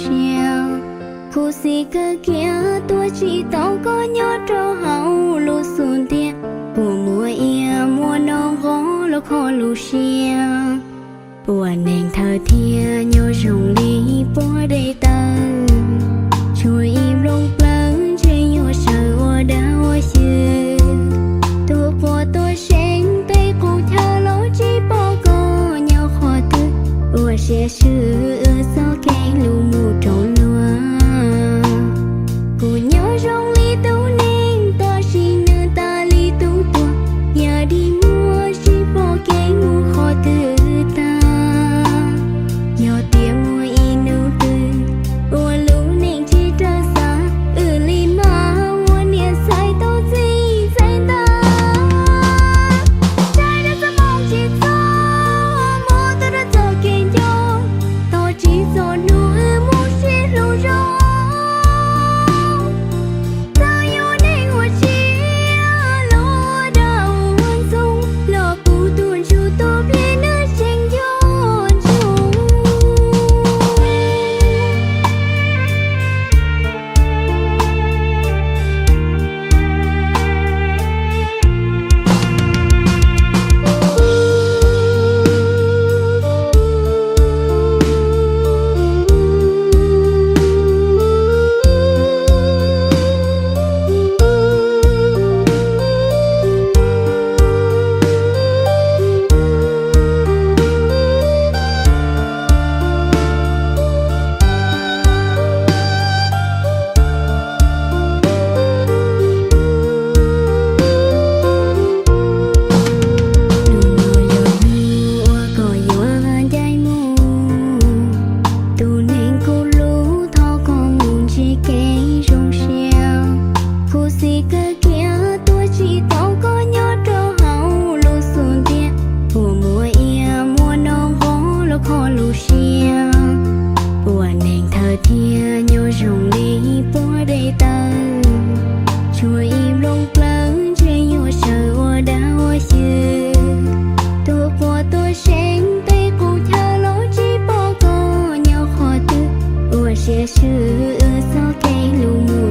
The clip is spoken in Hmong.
siab. Khuv xim kawg kiag tuaj tsis tau koj nyob rau hauv lub xub ntiag, puas muaj iab muaj no nqos los kho lub siab. Ua neeg thawj thiab nyob zoo li puag dej tawg, tshuav ib nplooj plawv ntshe yuav sawv ua dag ua xyw. Tuaj quaj tuaj seev peb qub chaw los tsis pom koj nyob qhov twg, ua siab swb wb txoj kev hlub mus rau luag. Kuv nyob zoo li tus neeg tab sis nws tas li tus tuag, yam dig muag tsis pom kev mus qhov twg tag. Yog tias muaj ib hnub twg uas lub neej tsis raws xav, wb li mas ua niam ntxhais tau txij txhais nta. Tsaib dab txaj moog tsis txog, moog tau dab txog kev nco, tos tsis txog hnub wb mus sib hlub zoo. Txawm yuav neeg ua tsiaj los dag ua ntxoog, los puv tus ntsuj tus pliag nws tseem nco ntsoov. Hnub no yog hnub uas koj yuav ncaim mus, tus neeg kuv hlub thov koj mus ntsib kev zoo siab. Khuv xim kawg kiag tuaj tsis tau koj nyob rau hauv lub xub ntiag, puas muaj iab muaj no nqos los kho lub siab. Ua neeg thawj thiab nyob zoo li puag dej tawg, tshuav ib nplooj plawv ntshe yuav sawv ua dag ua xyw. Tuaj quaj tuaj seev peb qub chaw los tsis pom koj nyob qhov twg, ua siab swb wb txoj kev hlub mus